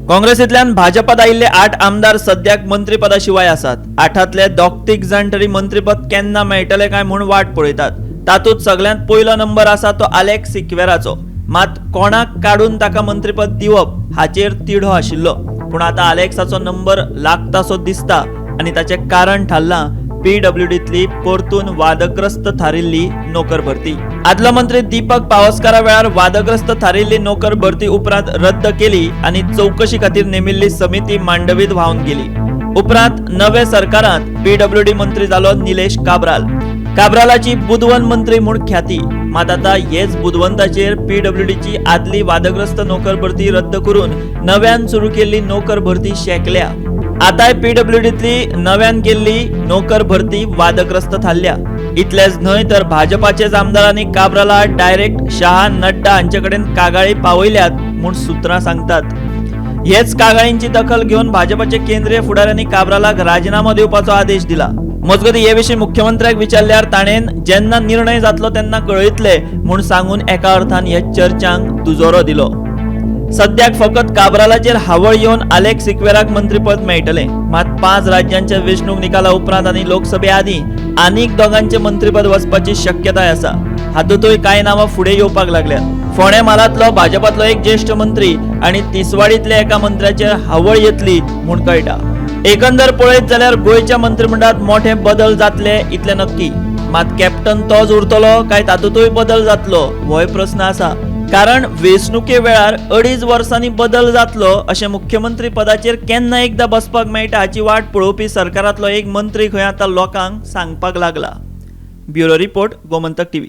काँग्रेसींतल्यान भाजपात आयिल्ले 8 आमदार सद्याक मंत्रीपदा शिवाय आसात. 8तले 2-3 जाण तरी मंत्रीपद केन्ना मेळटलें काय म्हूण वाट पळयतात. तातूंत सगल्यांत पयलो नंबर आसा तो आलेक्स सिक्वेराचो. मात कोणाक काडून ताका मंत्रीपद दिवप हाचेर तिढो आशिल्लो. पूण आतां आलेक्साचो नंबर लागतासो दिसता आनी ताचें कारण थारलां पीडब्ल्यूडींतली परतून वादग्रस्त थारिल्ली नोकर भरती. आदलो मंत्री दीपक पावसकारा वेळार वादग्रस्त थारिल्ली नोकर भरती उपरांत रद्द केली आनी चवकशी खातीर नेमिल्ली समिती मांडवीत व्हांवन गेली. उपरांत नवे सरकारांत पीडब्ल्यूडी मंत्री जालो निलेश काब्राल. काब्रालाची बुदवंत मंत्री म्हूण ख्याती. मात आतां हेच बुदवंताचेर पीडब्ल्यूडीची आदली वादग्रस्त नोकर भरती रद्द करून नव्यान सुरू केल्ली नोकर भरती शेकल्या. आतांय पीडब्ल्यूडींतली नव्यान केल्ली नोकर भरती वादग्रस्त थारल्या. इतलेंच न्हय तर भाजपाचेच आमदारांनी काब्राला डायरेक्ट शहा नड्डा हांचे कडेन कागाळी पावयल्यात म्हूण सुत्रां सांगतात. हेच कागाळींची दखल घेवन भाजपाचे केंद्रीय फुडाऱ्यांनी काब्रालाक राजिनामो दिवपाचो आदेश दिला. मजगतीं हे विशीं मुख्यमंत्र्याक विचारल्यार ताणें जेन्ना निर्णय जातलो तेन्ना कळयतले म्हूण सांगून एका अर्थान हे चर्चांक दुजोरो दिलो. सद्याक फकत काब्रालाचेर हावळ येवन आलेक्स सिक्वेराक मंत्रीपद मेळटलें. मात 5 राज्यांच्या वेंचणूक निकाला उपरांत आनी लोकसभे आदीं आनीक दोगांचें मंत्रीपद वचपाची शक्यताय आसा. हातूंतय कांय नांवां फुडें येवपाक लागल्यात. फोंडें म्हालांतलो भाजपांतलो एक ज्येश्ठ मंत्री आनी तिसवाडींतल्या एका मंत्र्याचेर हावळ येतली म्हूण कळटा. एकंदर पळयत जाल्यार गोंयच्या मंत्रिमंडळांत मोठे बदल जातले इतलें नक्की. मात कॅप्टन तोच उरतलो काय तातूंतय बदल जातलो होय प्रस्न आसा. कारण वेंचणुके वेळार 2.5 वर्सांनी बदल जातलो अशें मुख्यमंत्री पदाचेर केन्ना एकदा बसपाक मेळटा हाची वाट पळोवपी सरकारांतलो एक मंत्री खंय आतां लोकांक सांगपाक लागला. Bureau report, Gomantak TV.